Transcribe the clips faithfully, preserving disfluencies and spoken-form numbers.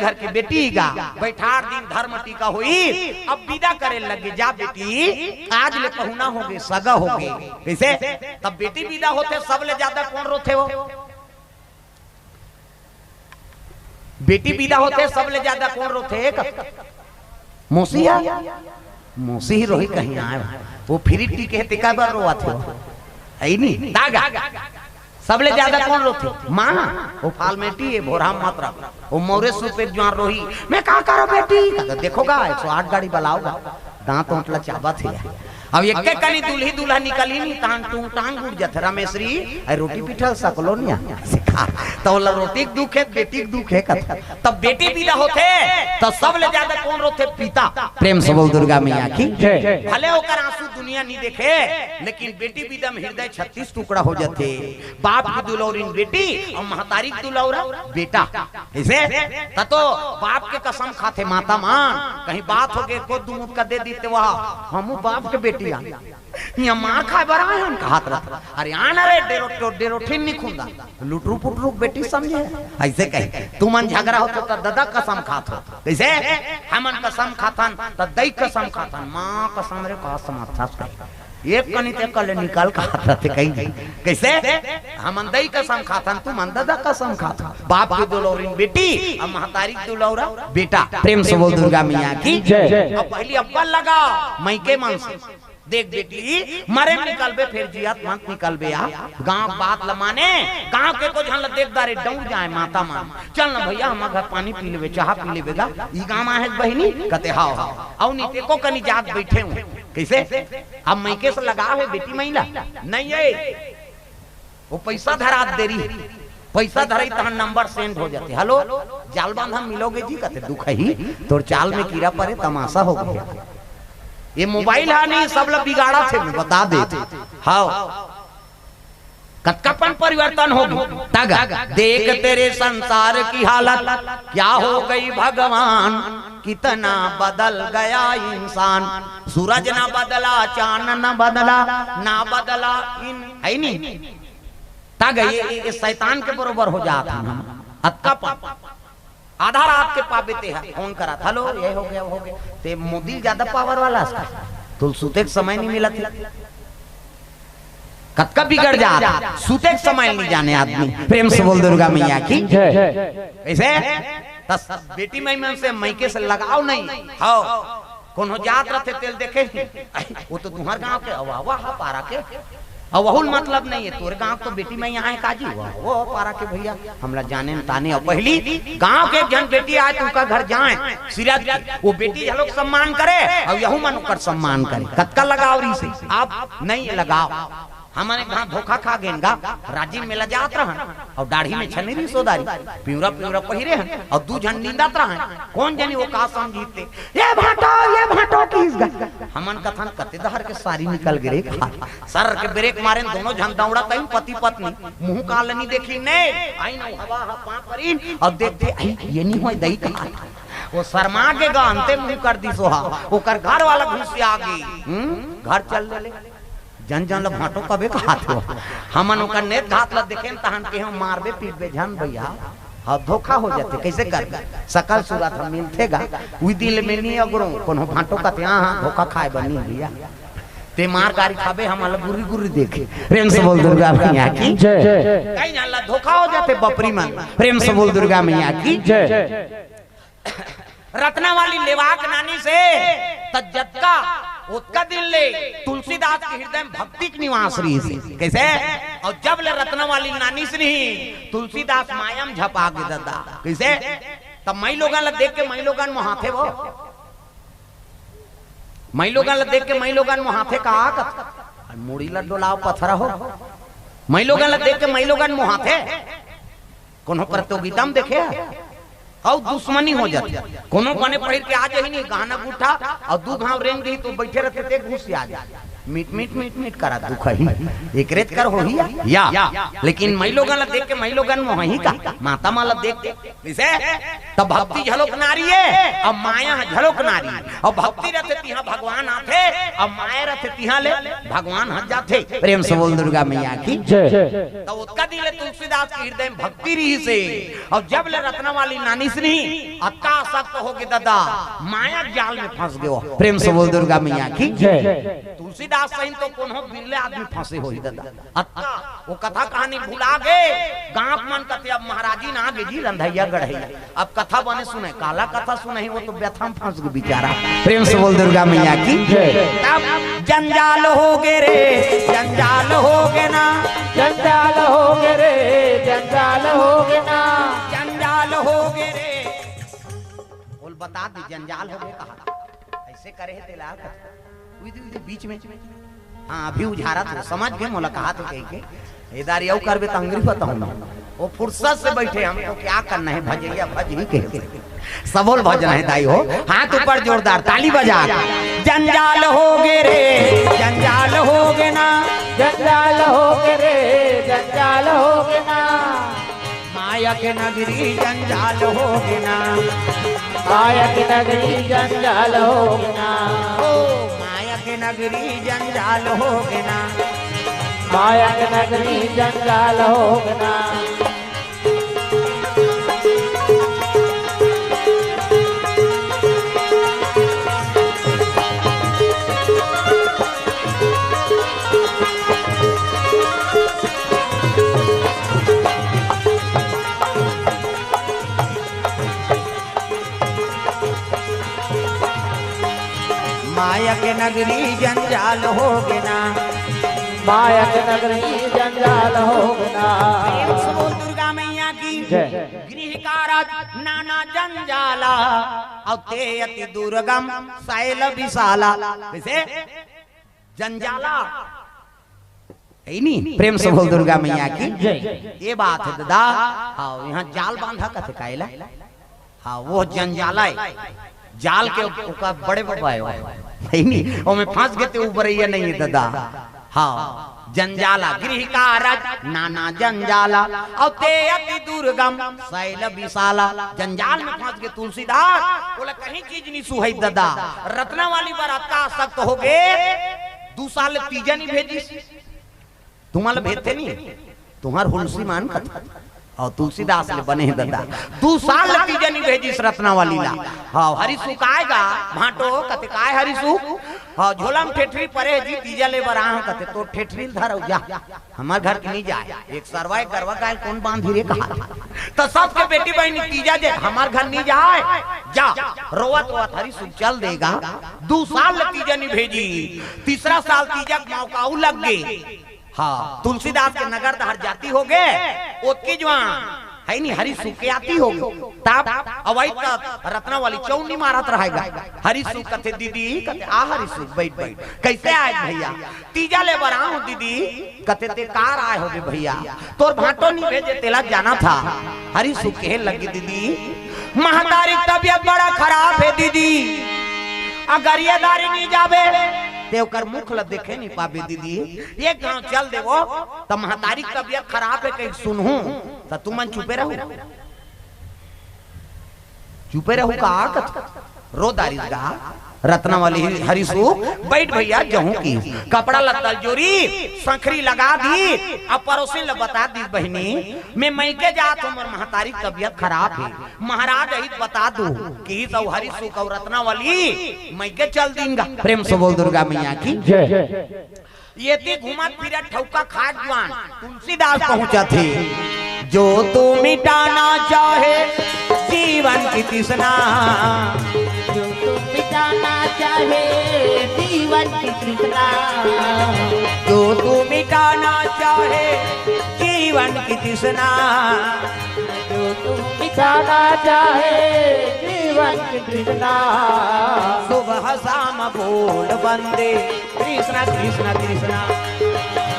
घर के बेटी गा, बइठार दिन धर्म टीका होई। अब बिदा करे लगे, जा बेटी, आज ले पहुना होगे, सगा होगे। कइसे? तब बेटी बिदा होथे, सबले जादा कोन रोथे हो? बेटी बिदा होथे, सबले जादा कोन रोथे? मौसी ह? मौसी ही रोही कहीं आय। वो फिरी टीके हे, तेका बर रोवत हो। अइ नी, दागा। सबले जादा कोन रोथे? माँ। वो फालमेटी हे, भोरहा मत रख। वो मौरे सुपेक जुआर रोही। मैं का करों बेटी? का देखो गा, एक सौ आठ गाड़ी बलाओ गा। दांत ओंट ला चाबत हे। अब एके कनी दूल्ही दूल्हा निकलही नी, तहान टूंग टांग उड़ जाथे। रमेशरी, अरे रोटी पीठा सकलो नी आ। सिखा। त ओला रोटी के दुख हे, बेटी के दुख हे कथे। तब बेटी बिदा होथे, त सबले जादा कोन रोथे? पिता। प्रेम से बोल दुर्गा मैया की। जय। भले ओकर आंसू दुनिया नी देखे, लेकिन बेटी बिदा में हृदय छत्तीस टुकड़ा हो जाथे। बाप के दुलौरिन बेटी अउ महतारी के दुलौरा बेटा। कइसे? त तो बाप के कसम खाथे माता मन, कहीं बात होगे, एको दू मुतका दे दिते, वह हमू बाप के बेटी आ। इहाँ मार खाय बर आय हन कहत रथे। अरे आन रे, डेरो-, डेरोठिन नी खुंदा। लुटरू पुटरू के बेटी समझे? अइसे कहे। तुमन झगरा होथो त ददा कसम खाथो। कइसे? हमन कसम खाथन त दई कसम खाथन। माँ कसम रे, का समझथस कहे। एक कनी ते कले निकल कहत रथे कहीं। कइसे? हमन दई कसम खाथन, तुमन ददा कसम खाथो। बाप के दुलौरिन बेटी, अउ महतारी के दुलौरा बेटा। प्रेम से बोल दुर्गा मैया की। जय। अब पहिली अब्बल लगा मइके मन से। देख बेटी, मरे निकलबे, फेर जियत मत निकलबे। आ गांव के बात ल माने, गांव के एको झन ल देख डारे, डौड़ जाय माता मन। चल न भइया, हमर घर पानी पी लेबे, चाहा पी लेबे गा। ई गांव आहे बहिनी, कथे हाव हाव। अउ नी ते एको कनी जात बइठे हूं। कइसे? अब मइके से लगाव हे बेटी मइला? नहीं हे। वो पइसा धरात देरी हे। पइसा धरई तहां नंबर सेंड हो जाथे। हेलो, जाल बांधा मिलोगे जी कथे, दुखही, तोर चाल में कीरा परे, तमासा होगे। ये मोबाइल ह नी, सब ला बिगाड़त हे, मैं बता देत हंव। कतका पन परिवर्तन होगे। तगा, देख तेरे संसार की हालत, क्या हो गई भगवान, कितना बदल गया इंसान। सूरज ना बदला, चांद ना बदला, ना बदला इन, हे नी? तगा ये, ये, ये शैतान के बरोबर हो जात हन हम। अतका पन। आधा रात के पाबे ते ह, फोन करत, हेलो, ये होगे, वो होगे। ते मोदी ल जादा पावर वाला हस का? तोला सुते के समय नी मिलत हे। कतका बिगड़ जात, सुते के समय नी जाने आदमी। प्रेम से बोल दुर्गा मैया की। जय। कइसे? त बेटी माई मन से मइके से लगाव नहीं। हाव। कोनो जात रथे तेला देखे ही। अई, वो तो तुंहर गांव के, अउ वह पारा के। अउ वहू ल मतलब नहीं हे, तोरे गांव के तो बेटी माई आहे का जी, वह, वो पारा के भइया, हमला जाने न ताने। अउ पहिली गांव के एक झन बेटी आय, त ओकर घर जाय, सिरत के, वो बेटी घलोक सम्मान करे, अउ यहू मन ओकर सम्मान करे। कतका लगाव रहिसे, अब नहीं हे लगाव। हमन एक घांव धोखा खा गेन गा, राजिम मेला जात रहन, अउ डाढ़ी में छनरी सोदारी, पिंवरा पिंवरा पहिरे हन, अउ दू झन निंदत रहन, कोन जनी वो का समझिस ते, ये भांटो, ये भांटो किहिस गा। हमन कथन कते डहर के सारी निकल गे रे, सर के ब्रेक मारेन, दोनों झन दौड़त आइन पति पत्नी, मुंह काला नी देखिन ने, आइन अउ हवा ह पांव परिन, अउ देखथे, अई, ये नी होय दई कहा। वो शर्मा के गा अंते मुंह कर दिस ओहा, ओकर घर वाला घुसिया गे, हम्म, घर चल देले। जन जन ल भांटो कबे कहाथे हो। हमन ओकर नेत घात ल देखेन तहन केहेंव मारबे पीटबे झन भइया। हाव धोखा हो जाथे, कइसे करबे? सकल सूरत ह मिलथे गा। उही दिन ले मैं नी अगरों, कोनो भांटो कथे, हां, हां, धोखा खाय बर नी भइया। ते मार गारी खाबे, हमन ल गुर्री गुर्री देखे। प्रेम से बोल दुर्गा मैया की। जय। कई झन ल धोखा हो जाथे बपरी मन। प्रेम से बोल दुर्गा मैया की। जय। रत्नावली लेवाक नानिस हे, त जतका ओतका दिन ले तुलसीदास के हृदय में भक्ति के निवास रहिस हे। कइसे? अउ जब ले रत्नावली नानिस नहीं, तुलसीदास माया म झपा गे ददा। कइसे? त माईलोगन ल देख के माईलोगन मोहाथे वो। माईलोगन ल देख के माईलोगन मोहाथे का कथे? मुड़ी ल डोलाव पथरा हो। माईलोगन ल देख के माईलोगन मोहाथे। कोनो प्रतियोगिता म देखे हस? अउ दुश्मनी हो जाथे। कोनो बने पहिर के आ जाही नहीं, गहना गुठा, अउ दू घांव रेंग दिही त बइठे रहिथे ते घुसिया जाही। मीठ मीठ मीठ मीठ करा दुखही, एकरेच कर होही या, या। लेकिन मई लोगन ला देख के, मई लोगन मोहही का, माता मन ला देख के, कइसे? तब भक्ति झलोक नारी हे, अब माया ह झलोक नारी। अब भक्ति रथे तिहां भगवान आथे, अब माया रथे तिहां ले भगवान हट जाथे। प्रेम से बोल दुर्गा मैया की। जय। तब ओतका दिन ले तुलसीदास के हृदय में भक्ति रहिसे, अउ जब ले रत्नावली नानिस नहीं, अतका आसक्त होगे ददा, माया के जाल में फंस गयो। प्रेम से बोल दुर्गा मैया की। जय। तुलसीदास सहित तो कोनो बिरले आदमी फंसे होही ददा। अतका वो कथा कहानी भुला गे। गांव के मन कथे, "अब महाराजिन आ गे जी, रंधैया गढ़ैया, अब कथा बने सुनही।" काला कथा सुनही, वो तो व्यथा में फंस गे बेचारा। प्रेम से बोल दुर्गा मैया की। जय। तब जंजाल होगे रे, जंजाल होगे ना। जंजाल होगे रे, जंजाल होगे ना। जंजाल होगे रे। बोल, बता दे, जंजाल होगे कहा। अइसे करे हे तेला। उइदे, उइदे बीच में। हां, अभी उझारत हों, समझ गे मोला कहत हों कहिके। ए दारी अउ करबे त अंगरी बताहूं मैं। वो फुरसत से बइठे, हमको क्या करना है, भजइया भज ही के। सबोल भजना हे दाई हो। हाथ ऊपर जोरदार, ताली बजा। जंजाल होगे रे, जंजाल होगे ना। जंजाल होगे रे, जंजाल होगे ना। माया के नगरी जंजाल होगे ना। माया के नगरी जंजाल होगे ना। ओ, माया के नगरी जंजाल होगे ना। माया के नगरी जंजाल होगे ना। माया के नगरी जंजाल होगे ना। माया के नगरी जंजाल होगे ना। प्रेम से बोल दुर्गा मैया की। जय। गृह कारज नाना जंजाला, अउ ते अति दुर्गम सैल विशाला। कइसे? जंजाला। हे नी? प्रेम से बोल दुर्गा मैया की। जय। ये बात हे ददा। हां, इहां जाल बांधा कथे कायला। हां, वो जंजाला हे। जाल के ओकर बड़े बाबा हे वो। हे नी? ओमे फंस गे ते उबरइया नहीं हे ददा। हां, जंजाला, गृह कारज नाना जंजाला, अउ ते अति दुर्गम सैल विशाला। जंजाल में फंस गे तुलसीदास, बोला कहीं चीज नहीं सुहई ददा। रत्नावली बर अतका आसक्त होगे, दू साल तीजा नहीं भेजिस। तुम्हां ल भेजथे नहीं, तुम्हार हुलसी मान कथा। अउ तुलसीदास ले बने हे ददा। दू साल ले तीजा नहीं भेजिस रत्नावली ला। हां, हरिसुक आय गा, भांटो कथे काय हरिसुक? हां, झोला में ठेठरी परे हे जी, तीजा ले बर आए हंव कथे, तो ठेठरी ल धर अउ जा। हमर घर के नहीं जाय। एक सरवा एक गरवा गाय ल कोन बांधी रे कहा। त सबके बेटी बहिनी तीजा जे हमर घर नहीं जाय, जा। रोवत रोवत हरिसुक चल दे गा। दू साल ले तीजा नहीं भेजिस, तीसरा साल तीजा के मौका अउ लग गे। हां, तुलसीदास के नगर डहर जाती होगे, ओतकी जुवार, हे नी, हरिसुक के आती होगे। तब अवई त रत्नावली चौनी मारत रहय गा। हरिसुक कथे, "दीदी," कथे, "आ हरिसुक, बइठ, बइठ।" "कइसे आय भइया?" "तीजा ले बर आए हंव दीदी।" कथे, "ते कार आय होबे भइया, तोर भांटो नहीं भेजे, तेला जाना था।" हरिसुक कहे लगे, "दीदी, महतारी के तबियत बड़ा खराब हे दीदी, अगर ये दारी नहीं जाबे, ते ओकर मुख ल देखे नहीं पाबे दीदी। एक गांव चल देबो, त महतारी के तबियत खराब हे कहिके सुनहूं, त तुमन चुपे रहू।" चुपे रहू का? कत रो दारिस गा। रत्नावली हरिसुक, "बइठ भइया, जहूं की।" कपड़ा लत्ता ल जोरी, संखरी लगा दी, अब परोसिन ल बता दी, "बहिनी, मैं मइके जात हंव, मोर महतारी के तबियत खराब हे, महाराज अही त बता दू," किहिस अउ हरिसुक अउ रत्नावली मइके चल दिन गा। प्रेम से बोल दुर्गा मैया की। जय। एती घूमत फिरत ठौका खात जुवार तुलसीदास पहुंचथे। जो तू मिटाना चाहे जीवन की तृष्णा, जो तू मिटाना चाहे जीवन की तृष्णा, जो तू मिटाना चाहे जीवन की तृष्णा, जो तू मिटाना चाहे जीवन की तृष्णा, सुबह शाम बोल बंदे कृष्णा कृष्णा कृष्णा।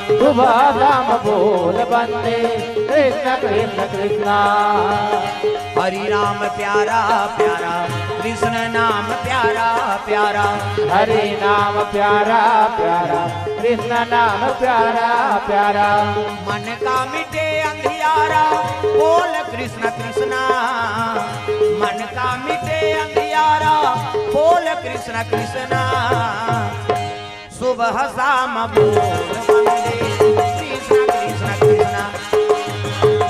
सुबह शाम बोल बंदे कृष्ण कृष्ण कृष्ण। हरि नाम प्यारा प्यारा, कृष्ण नाम प्यारा प्यारा। हरि नाम प्यारा प्यारा, कृष्ण नाम प्यारा प्यारा। मन का मिटे अंधियारा, बोल कृष्ण कृष्ण। मन का मिटे अंधियारा, बोल कृष्ण कृष्ण। सुबह शाम बोल वंदे कृष्ण कृष्ण कृष्ण।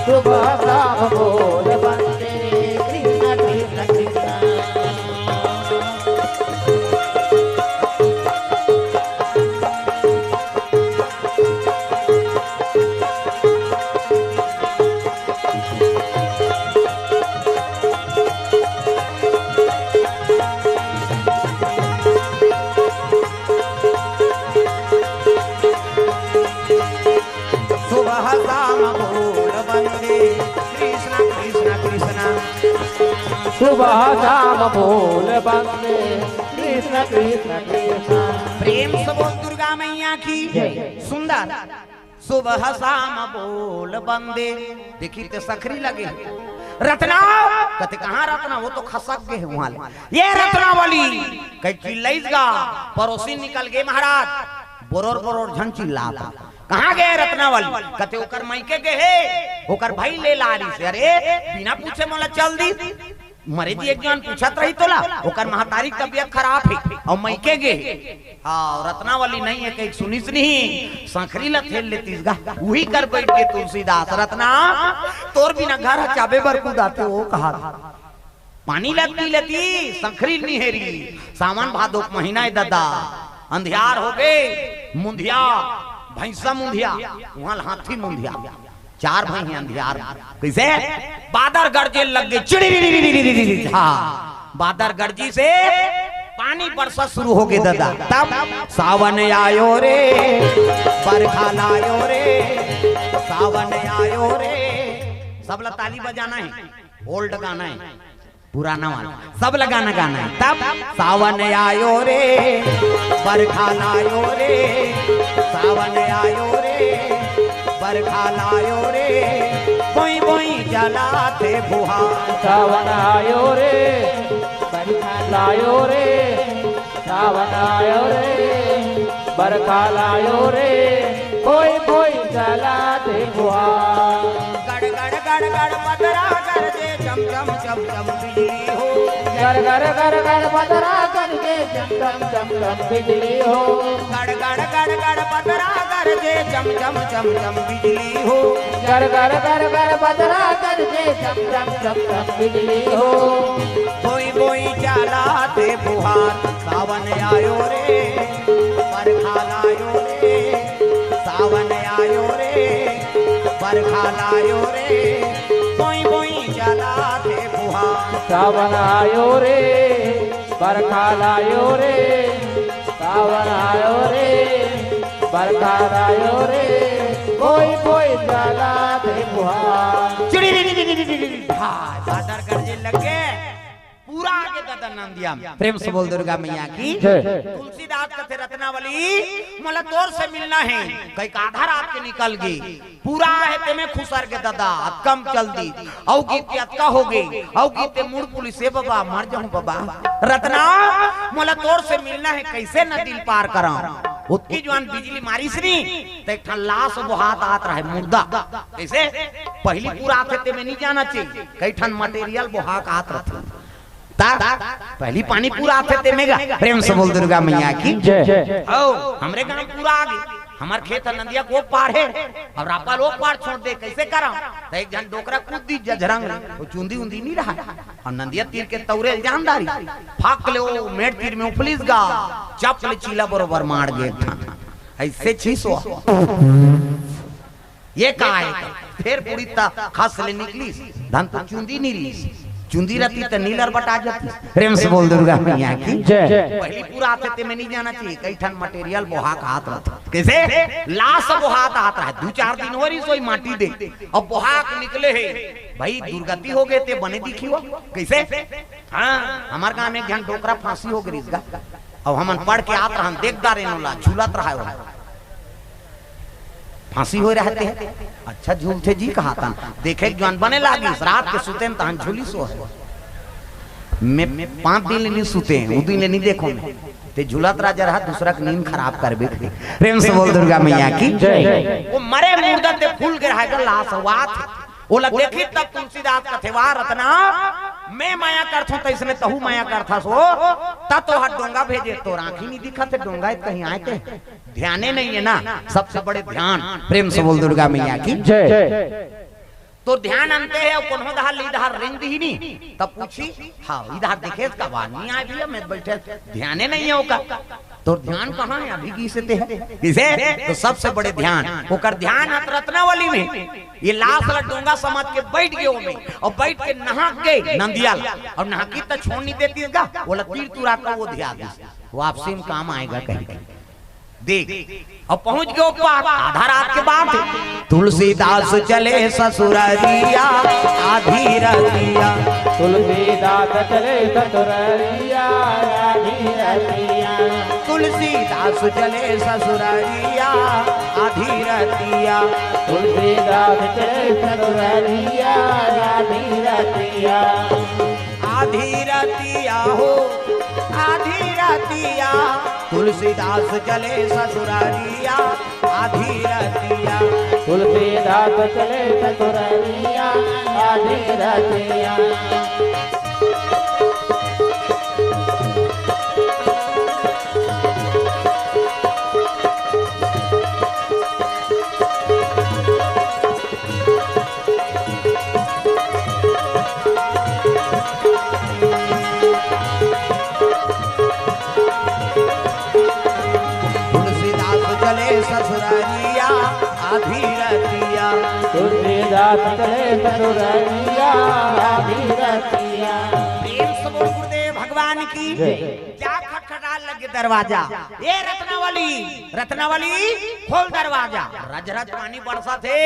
सुबह शाम बोल वंदे कृष्ण कृष्ण कृष्ण। सुबह शाम बोल वंदे कृष्ण कृष्ण कृष्ण। सुबह शाम बोल वंदे कृष्ण कृष्ण कृष्ण। प्रेम से बोल दुर्गा मैया की जय। सुंदर। सुबह शाम बोल वंदे। देखी ते सखरी लगे। रतना, कथे कहाँ रतना, वो तो खसक गे हे वहाँ ले। ये रत्नावली, कहि चिल्लइस गा, परोसी निकल गे महाराज, बोरोर बोरोर झन चिल्लात। कहाँ गे रत्नावली? कथे ओकर मइके गे हे, ओकर भाई ले लारिस हे। अरे, बिना पूछे मोला चल दिस। मरे जी एक जन पूछत रही तोला, ओकर महतारी के तबियत खराब हे, अउ मइके गे हे। हाँ, रत्नावली नइ हे, कहि सुनिस नहीं, सखरी ला थेल लेतिस गा, उही कर बइठ गे तुलसीदास। रतना, तोर बिना घर ह चाबे बर कुदाथे, ओ कहा। पानी ला पी लेती, सखरी नइ हे री। सावन भादो के महीना हे ददा, अंधियार हो गे, मुंधिया, भैंसा मुंधिया, वहाँ हाथी मुंधिया। चार भाई हे अंधियार। कइसे? बादर गरजे लग गे, चिड़ी। हाँ, बादर गरजिस हे, पानी बरसा सुरू हो गे ददा। तब सावन आयो रे, बरखा लायो रे, सावन आयो रे। सब ला ताली बजाना हे, ओल्ड गाना हे। पुराना वाला। सब ला गाना गाना हे। तब सावन आयो रे, बरखा लायो रे, सावन आयो रे, बरखा लायो रे, बोई बोई चलाथे फुहार। सावन आयो रे, बरखा लायो रे, सावन आयो रे, बरखा लायो रे, बोई बोई चलाथे फुहार। गड़ गड़ गड़ गड़ बदरा गरजे, चम चम चम चम बिजली हो। गड़ गड़ गड़ गड़ बदरा गरजे, चम चम चम चम बिजली हो। गड़ गड़ गड़ गड़ बदरा गरजे, चम चम चम चम बिजली हो। गड़ गड़ गड़ गड़ बदरा गरजे, चम चम चम चम बिजली हो। बोई बोई चलाथे फुहार, सावन आयो रे, बरखा लायो रे, सावन आयो रे, बरखा लायो रे, बोई बोई चलाथे फुहार। सावन आयो रे, बरखा लायो रे, सावन आयो रे, बरखा लायो रे, बोई बोई चलाथे फुहार। चिड़ी री री री री री री। हाँ, बादर गरजे लग गे। पूरा आगे ददा नंदिया में। प्रेम से बोल दुर्गा मैया की जय। तुलसीदास कथे रत्नावली, मोला तोर से मिलना हे। कहि के आधा रात के निकल गे। पूरा हे तेमे खुसर गे ददा, अतका म चल दिस। अउ गीत के अतका हो गे। अउ गीत ते मुड़ पुलिस हे बबा, मर जाहूं बबा। रतना, मोला तोर से मिलना हे, कइसे नदी ल पार करंव? ओतकी जुवार बिजली मारिस नी, त एक ठन लास बोहात आत रहय, मुर्दा। कइसे? पहिली पूरा आथे तेमे नइ जाना चाहिए, कई ठन material बोहा के आत रथे। त पहिली पानी पूरा आथे तेमे गा। प्रेम से बोल दुर्गा मैया की जय। हौ, हमरे गांव पूरा आ गे। हमर खेत ह नंदिया के ओ पार हे, अउ रापा ल ओ पार छोड़ दे, कइसे करंव? त एक झन डोकरा कूद दिस जझरंग ले, ओ चुंदी उंदी नइ रहय, अउ नंदिया तीर के तउरे ल जान डारिस, फक ले ओ मेड़ तीर में उफलिस गा, चप ले चीला बरोबर माड़ गे एक ठन। अइसे छीसो। ये का हे? फेर पूरी त खस ले निकलिस, धन त चुंदी नइ रिहिस। चुंदी रहतिस त नीलर बटा जातिस। प्रेम से बोल दुर्गा मैया की जय। पहिली पूरा आथे तेमे नइ जाना चाहिए, कई ठन material बोहा के आत रथे। कइसे? लास बोहा के आत रहय, दू चार दिन हो रिहिस ओही माटी दे, अब बोहा के निकले हे। भाई दुर्गति हो गे ते बने दिखी हो। कइसे? हाँ, हमर गांव में एक झन डोकरा फांसी हो गे रिहिस गा। अब हमन पढ़ के आत रहन, देख डारेन ओला, झूलत रहय ओ। फांसी होय रहते हैं। अच्छा झूलथे जी कहा तन। देखे के जवान बने लागिस, रात के सुते तहन झूलिस हे। मैं पांच दिन ले नहीं सुते, उ दिन ले नहीं देखो मैं। ते झूलत राजा रहा, दूसरा के नींद खराब करबे। प्रेम से बोल दुर्गा मैया की जय। वो मरे मुर्दा ते फूल गिराय गा लाश वात। ओला देखी तब तुलसीदास कथे, "वाह रतना, मैं मया करथों तइसने तहू मया करथस हो।" त तो हर डोंगा भेजे, तोर आँखी नहीं दिखत हे, डोंगा कहीं आय ते। ध्याने नहीं है ना, सबसे बड़े ध्यान। प्रेम से बोल दुर्गा मैया की जय। तो ध्यान अंते हे, कोनो दहार ली दहार रिंग दिही नी, तब पूछी, "हाँ, इधर देखे इसका बात नहीं आय भैया, मैं बैठे, ध्याने नहीं है ओकर।" तो ध्यान कहाँ है? अभी की से ते है। किसे? तो सबसे बड़े ध्यान, ओकर ध्यान हत रत्नावली में। ये लाश ला डोंगा समझ के बैठ गए ओमे, और बैठ के नहाक गए नंदिया ला, और नहाकी तो छोड़ नहीं देती इसका, बोला तीर तुरा का वो ध्यान दे, वापसी में काम आएगा कहीं। देख, अब पहुंच गयो पार, आधा रात के बाद। तुलसीदास चले ससुररिया आधी रतिया। तुलसीदास चले ससुररिया आधी रतिया। तुलसीदास चले ससुररिया आधी रतिया। तुलसीदास चले ससुररिया आधी रतिया। आधी रतिया हो, आधी रतिया, तुलसीदास चले ससुररिया आधी रतिया। तुलसीदास चले ससुररिया आधी रतिया। तुलसीदास चले ससुररिया आधी रतिया। तुलसीदास चले ससुररिया आधी रतिया। प्रेम से बोल गुरुदेव भगवान की जय। क्या खटखटा लगे दरवाजा? ए रत्नावली, रत्नावली, खोल दरवाजा। रज रज पानी बरसथे,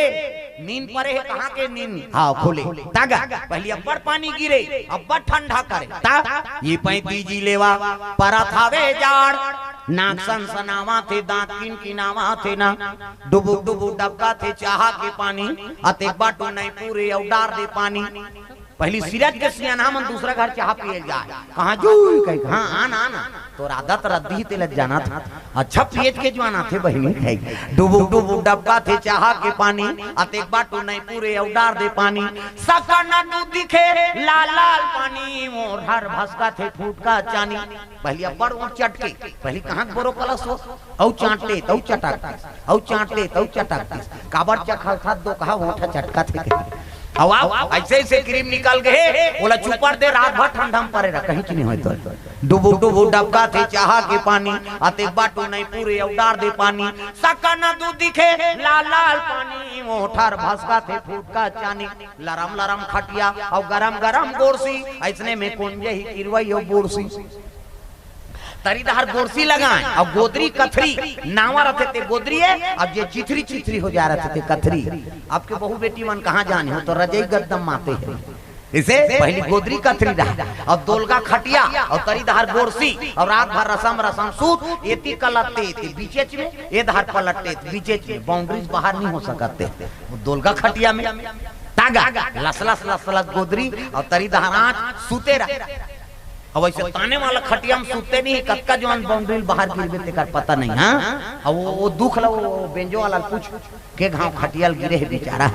नींद परे हे, कहाँ के नींद? हाँ, खोले। तागा, पहली अब्बड़ पानी गिरे, अब्बड़ ठंडा करे। ता, ये पैंती जी लेवा, परत हवे जाड़, नाक सनसनावथे, दांत किनकिनावथे ना, डुबुक डुबुक डबकथे चाहा के पानी, अतेक बाटो नहीं पूरे अउ डार दे पानी। पहली सिरत के सियान हमन दूसरा घर चाहा पिए जाय। कहाँ जू? कहीं, "हाँ, आन, आन, आन।" तोर आदत रद्दी तेला जानत हँव। अच्छा पियत के जुआन आथे बहिनी, कहीं। डुबुक डुबुक डबकथे चाहा के पानी, अतेक बाटो नहीं पूरे अउ डार दे पानी। सकन दू दिखे लाल लाल पानी, मोर हर भसकथे फूटका चानी। पहली अब्बड़ ओंठ चटके, पहली कहाँ बोरो कलस हो? अउ चांटे, तउ चटकतिस, अउ चांटे, तउ चटकतिस। काबर चखल था, दो कहा ओंठा चटकथे। अउ अब अइसे अइसे क्रीम निकल गए, ओला चुपर दे, रात भर ठंडा में परे रह, कहीं नहीं होय तो। डुबुक डुबुक डबकथे चाहा के पानी, अतेक बाटो नहीं पूरे अउ डार दे पानी। सकन दू दिखे लाल लाल पानी, ओंठ हर भसकथे फूटका चानी। लरम लरम खटिया अउ गरम गरम गोरसी, अइसने में कोन जही किरवई अउ बोरसी। तरी डहर गोरसी लगाय अउ गोदरी कथरी नावा रथे ते गोदरी हे, अब जे चिथरी चिथरी हो जा रथे ते कथरी। अब के बहू बेटी मन कहाँ जाने हो तो रजई गद्दम माते हे। इसे पहली गोदरी कथरी रहा, अब दोलगा खटिया अउ तरी डहर गोरसी अउ रात भर रसम रसम सूत, एती कलटते ते बीचेच में, ए डहर पलटते ते बीचेच में, बाउंड्रीज बाहर नहीं हो सकते। वो दोलगा खटिया में तागा लसलस लसलस गोदरी अउ तरी डहर आँच सूते रहा। अब अइसे ताने वाला खटिया में सूते नहीं, कतका जुआन बाउंड्री बाहर गिरबे तेकर पता नहीं। हाँ, अब वो, वो दुख ला वो बेंजो वाला पूछ, के घाव खटिया ल गिरे हे बेचारा।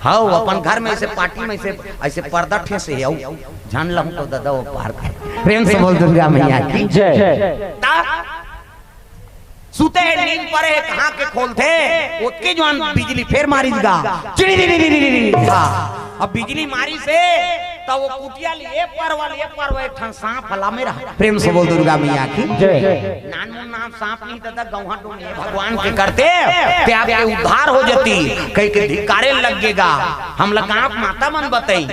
हव, अपन घर में अइसे पार्टी में अइसे, अइसे पर्दा ठेसे हे, अउ झन लहूँ तो ददा वो पार करे। प्रेम से बोल दुर्गा मैया की जय। ता सुते हे, नींद परे हे, कहाँ के खोलथे, ओतके जुआन बिजली फेर मारिस गा। चिड़ी री री री री री। हाँ, अब बिजली मारिस हे, त वो कुटिया ले, ए परवा ले, ए परवा एक ठन सांप हला में रहा। प्रेम से बोल दुर्गा मैया की जय। नानमुन नाम सांप नहीं ददा, गौहा डोंगे भगवान के करते, ते आपके उद्धार हो जाती। कहीं के धिकारे लग गेगा, हम लगा आप माता मन बताई,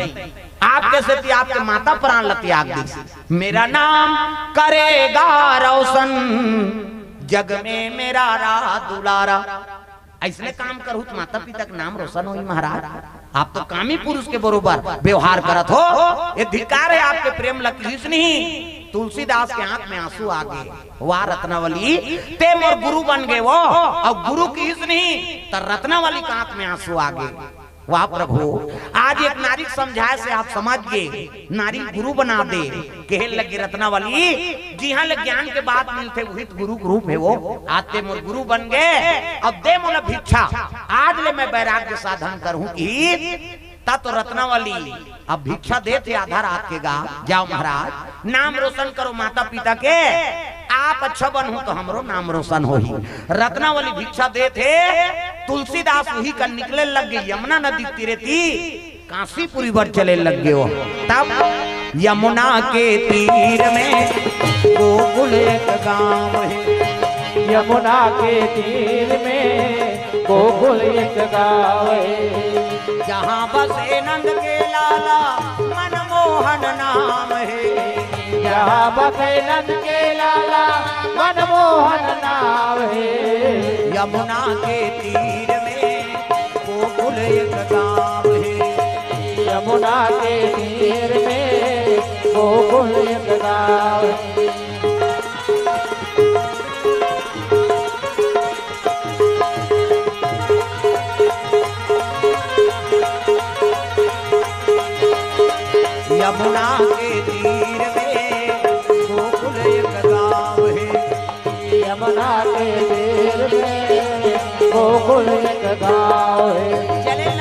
आपके सेती आपके माता प्राण ल त्याग दी। मेरा नाम करेगा रोशन, जग में मेरा रहा दुलारा। अइसने काम करहू त माता पिता के नाम रोशन होही महाराज। आप तो कामी पुरुष के बरोबर व्यवहार करत हो, ये धिक्कार हे आपके प्रेम ल किहिस नहीं। तुलसीदास के आंख में आंसू आ गे। वाह रत्नावली, ते मोर गुरु बन गे वो, अउ गुरु किहिस नहीं त रत्नावली के आंख में आंसू आ गे। वाह प्रभु, आज एक नारी के समझाए से आप समझ गे, नारी गुरु बना दे। कहे लगे रत्नावली, जिहां ले ज्ञान के बात मिलथे, उही त गुरु के रूप हे वो। आज ते मोर गुरु बन गे, अब दे मोला भिक्षा, आज ले मैं वैराग्य साधन करहूं कि। ता तो रत्नावली अब भिक्षा देथे आधा रात के गा, जाव महाराज, नाम रोशन करो माता पिता के, आप अच्छा बनहू तो हमरो नाम रोशन होही। रत्नावली भिक्षा देथे, तुलसीदास उही कन निकले लग गे यमुना नदी तीरे ती, काशीपुरी बर चले लग गे वो। तब यमुना के तीर में गोकुल एक गांव हे। यमुना के तीर में गोकुल एक गांव हे। जहां बसे नंद के लाला मनमोहन नाम हे। जहां बसे नंद के लाला मनमोहन नाम हे। यमुना के तीर में गोकुल एक गांव हे। यमुना के तीर में गोकुल एक गांव हे। यमुना के तीर में गोकुल एक गांव हे। यमुना के तीर में गोकुल एक गांव हे। चले लग-